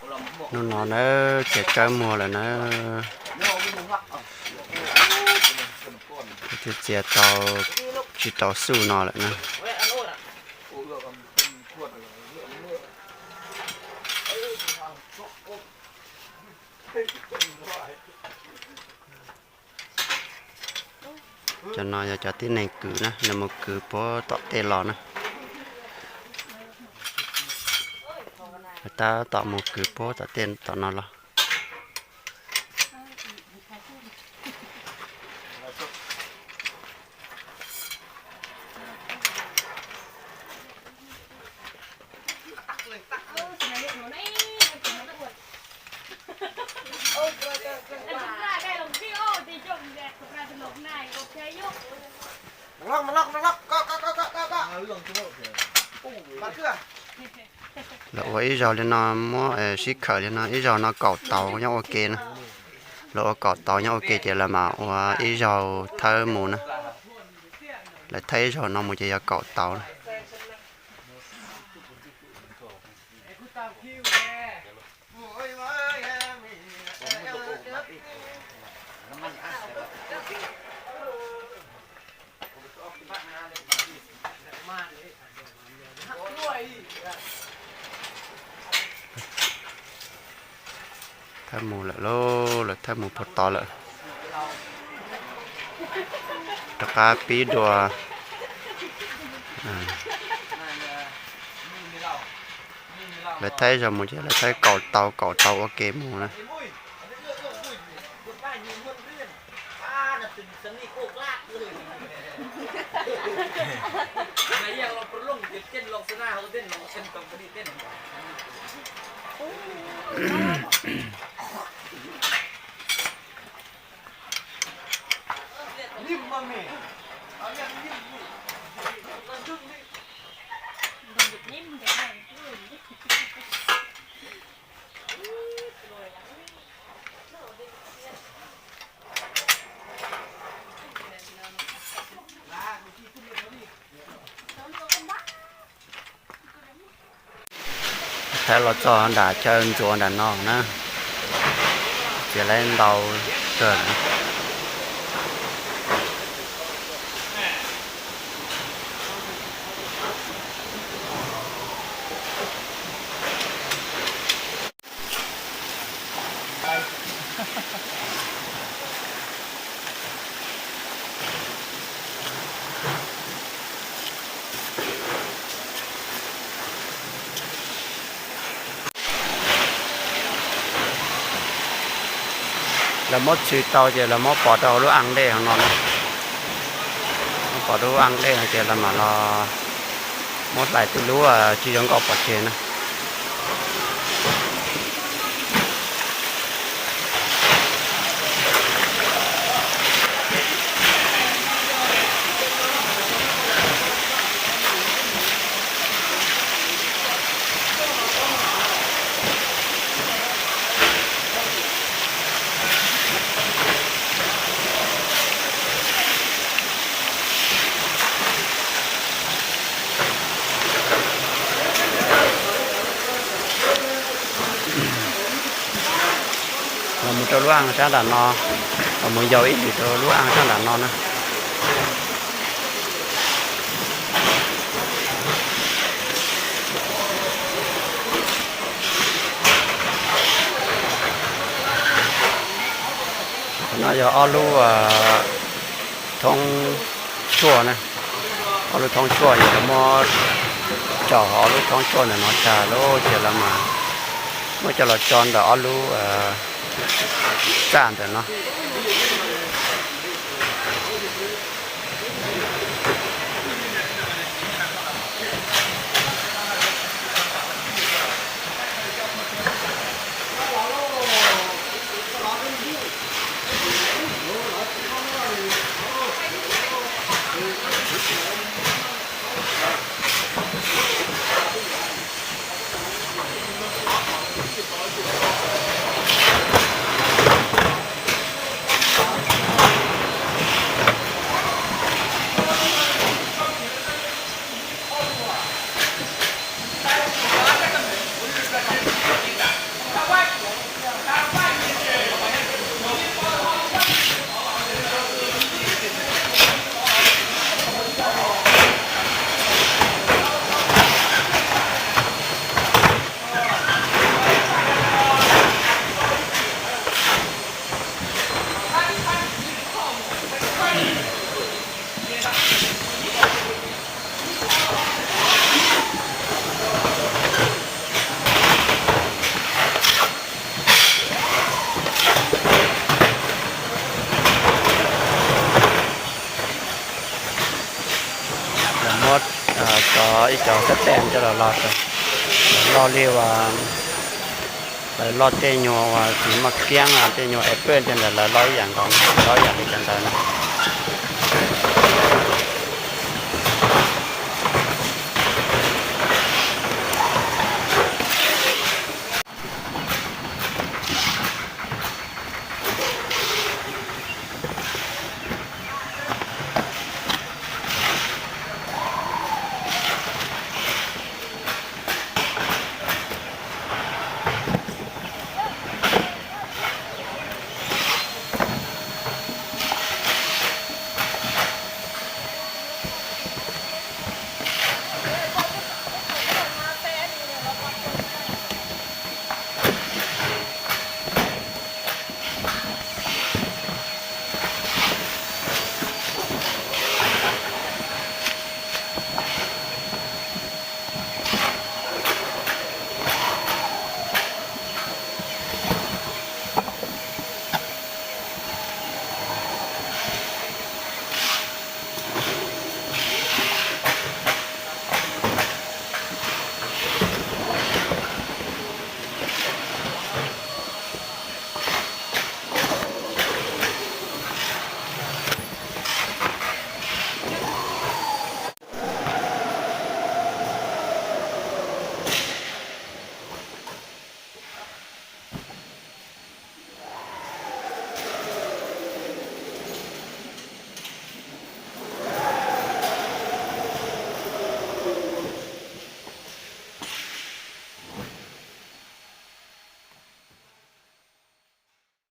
Hnub no nawb ces tsawb muag lawm na. Twb txiav tau tsis tau xuj no lawm na. Cov no yog cov tib neeg kwv na, nws mus kwv puag tom tej los na. Tab tom mus kwv puag tom tej tom no los. Lawv ua ib zaug li no muab sib khawm li no, ib zaug no kaum tauv nyob ua ke na. Lawv ua kaum tauv nyob ua ke ces lawv mam ua ib zaug thawb mus na. Lawv thawb ib zaug no mus ces yog kaum tauv na. Thawb mus lawm lauj, lawv thawb mus puag tod lawm. Rov qab pib dua. Lawv thawb zaug mus ces lawv thawb kaum tauv kaum tauv ua ke mus na. Thaib los txog nram chaw ntxuav nram no na, txiav lawv ntau kawg. Lawv muab tshwm tau ces lawv muab pov rau hauv lub a dej hauv no na. Muab pov rau lub a dej no ces lawv mam los muab hlais tej lub tsis zoo nkauj pov tseg na. Los mus rau lub a sab nram no, los mus yau ib lwm rau lub a sab nram no na. Qhov no yog ob lub thoob tshuaj na. Ob lub thoob tshuaj ces lawv muab tso hauv ob lub thoob tshuaj ntawm no tag lawm ces lawv mas muab coj los tso ntawm ob lub txaj ntawm no. Ib cov xab tes coj los loj, lawv loj li uas, lawv loj tej nyuag uas tsis muaj kiab, tej nyuag es pej tiag ntawd lawv loj ib yam nkaus, loj ib yam li cov ntawd na.